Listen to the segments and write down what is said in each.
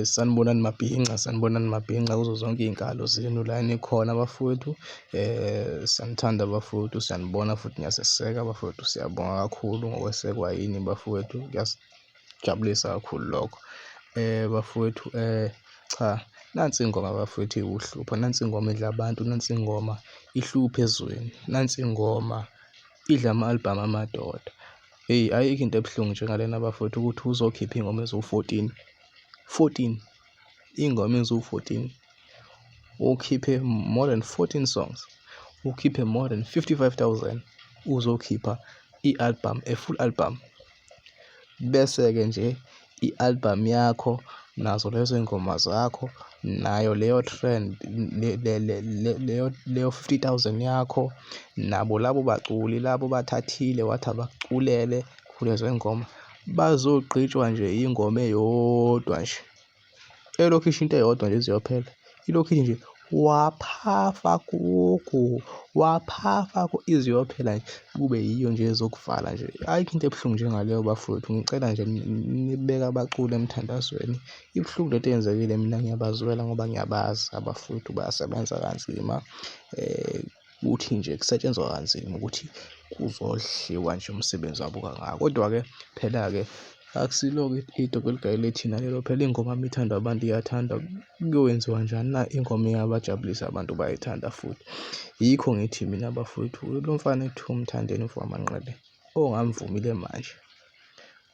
Sanibonani mabhinca, sanibonani mabhinca kuzo zonke iy'nkalo zenu la enikhona bafowethu. Siyanithanda bafowethu, siyanibona futhi niyaseseka bafowethu. Siyabonga kakhulu ngokwesekwa yini bafowethu, kuyasijabulisa kakhulu lokho. Bafowethu, cha, nansi ingoma bafowethu iwuhlupho, nansi ingoma idla abantu, nansi ingoma ihlupha ezweni, nansi ingoma idla ama-album amadoda. Hheyi, ayikho into ebuhlungu njengalena bafowethu ukuthi uzokhipha iy'ngoma eziwu-14, 14, iy'ngoma eziwu-14, ukhiphe more than 14 songs, ukhiphe more than 55,000, uzokhipha i-album, a full album. Bese-ke nje i-album yakho nazo lezo y'ngoma zakho nayo leyo trend leyo leyo 50,000 yakho nabo labo baculi labo bathathile wathi abakuculele kulezo y'ngoma bazogqitshwa nje ingoma eyodwa nje elokhu isho into eyodwa nje iziyophela ilokhu nje waphafa kuku waphafa ku iziyophela nje kube yiyo nje ezokuvala nje. Ayikho into ebuhlungu njengaleyo bafowethu, ngicela nje nibeke abaculi emthandazweni. Ibuhlungu lento eyenzekile, mina ngiyabazwela ngoba ngiyabazi abafowethu bayasebenza kanzima. Kuthi nje kusetshenzwa kanzima ukuthi kuzodliwa nje umsebenzi wabo kangaka. Kodwa-ke phela-ke akusilo-ke idokwe eligayelwe thina lelo, phela ingoma uma ithandwa abantu iyathandwa. Kuyokwenziwa njani na ingoma iyabajabulisa abantu bayayithanda futhi. Yikho ngithi mina bafowethu lo mfana ekuthiwa uMthandeni umfokaManqele ongamvumile manje,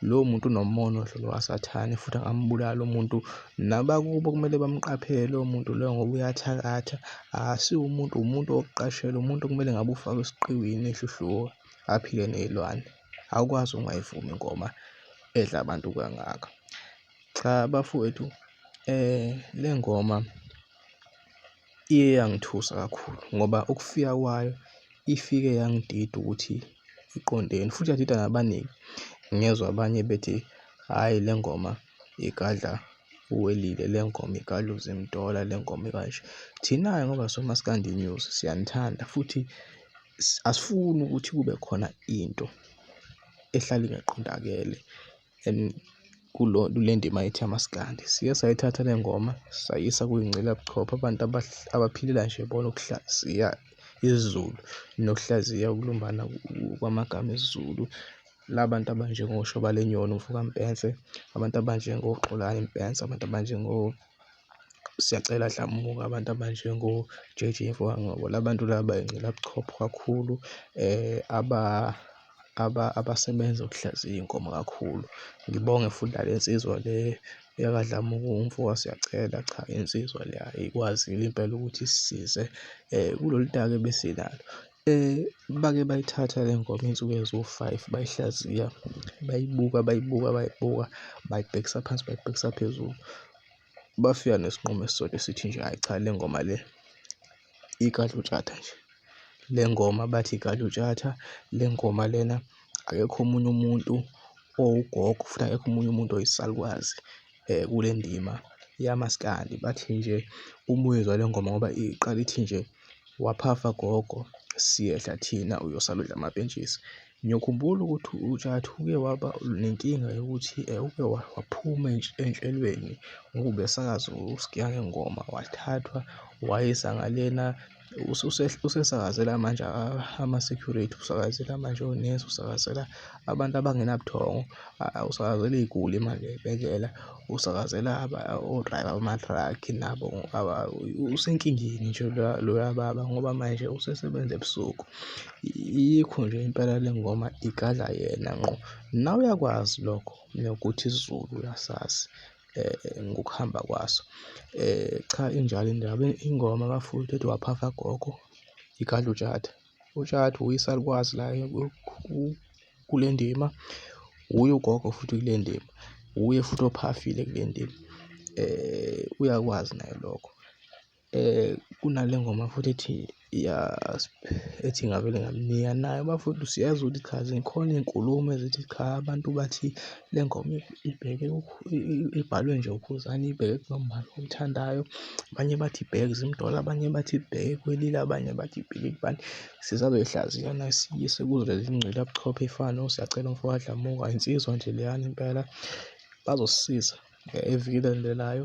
lowo muntu unomona odlula okaSathane futhi angambulala umuntu. Nabakubo kumele bamqaphele lowo muntu loyo ngoba uyathakatha, akasiwo umuntu, umuntu wokuqashelwa, umuntu okumele ngabe ufakwe esiqiwini ehluhluka aphile ney'lwane. Awukwazi ukungayivumi ingoma edla abantu kangaka. Cha bafowethu, le ngoma iye yangithusa kakhulu ngoba ukufika kwayo ifike yangidida ukuthi iqondeni futhi yadida nabaningi. Ngezwa abanye bethi, hhayi le ngoma igadla uWelile, le ngoma igadla uZimdollar, le ngoma ikanje. Thina-ke ngoba siwoMaskandi News siyanithanda futhi asifuni ukuthi kube khona into ehlala ingaqondakele and kule ndima yethu yamaskandi. Siye sayithatha le ngoma sayisa kuyingcelabuchopho abantu abaphilela nje bona ukuhlaziya isiZulu nokuhlaziya ukulumbana kwamagama esiZulu. La bantu abanjengoShoba Lenyoni, uMfoka Mpense, abantu abanjengoXolani Mpense, abantu abanjengo Siyacela Dlamuka, abantu abanjengo-J_J Mfoka Ngcobo. La bantu laba bayingcelabuchopho kakhulu abasebenza ukuhlaziya iy'ngoma kakhulu. Ngibonge futhi nale nsizwa le yakaDlamuka umfoka Siyacela, cha insizwa leya ikwazile impela ukuthi isisize kulolu taka ebesinalo. Bake bayithatha le ngoma iy'nsuku eziwu-five bayihlaziya, bayibuka, bayibuka, bayibuka, bayibhekisa phansi, bayibhekisa phezulu. Bafika nesinqumo esisodwa esithi nje, hhayi cha le ngoma le igadla uTshatha nje. Le ngoma bathi igadla uTshatha, le ngoma lena akekho omunye umuntu owugogo futhi akekho omunye umuntu oyisalukazi kule ndima yamaskandi. Bathi nje uma uyizwa le ngoma ngoba iqala ithi nje, waphafa gogo siyehla thina uyosala udla amapentshisi. Ngiyokhumbula ukuthi uTshatha uke waba nenkinga yokuthi uke waphuma enhlelweni ngoba ubesakaza uSigiya Ngengoma wathathwa wayisa ngalena usesakazela manje ama-security, usakazela manje onesi, usakazela abantu abangenabuthongo, usakazela iy'guli manje ey'bhedlela, usakazela o-driver bama-truck nabo usenkingeni nje loya baba ngoba manje usesebenza ebusuku. Yikho nje impela le ngoma igadla yena ngqo. Nawe uyakwazi lokho nokuthi isiZulu uyasazi ngokuhamba kwaso. Cha injalo indaba, ingoma bafowethu ethi waphafa gogo igadla uTshatha. UTshatha uyisalukwazi la kule ndima, wuye ugogo futhi kule ndima, wuye futhi ophafile kule ndima, uyakwazi naye lokho. Kunale ngoma futhi ethi ethi ngavele ngamnika nayo bafowethu siyazi ukuthi cha zikhona iy'nkulumo ezithi cha abantu bathi le ngoma ibheke ibhalwe nje uKhuzani ibheke kulombali omthandayo. Abanye bathi ibheke kuZimdollar, abanye bathi ibheke kweLile, abanye bathi ibheke kubani. Sisazoyihlaziya nayo siyise kuzo lezi ngcwelabuchopho ey'fana noSiyacela umfoka Dlamuka, insizwa nje leyana impela bazosisiza evikini elilandelayo.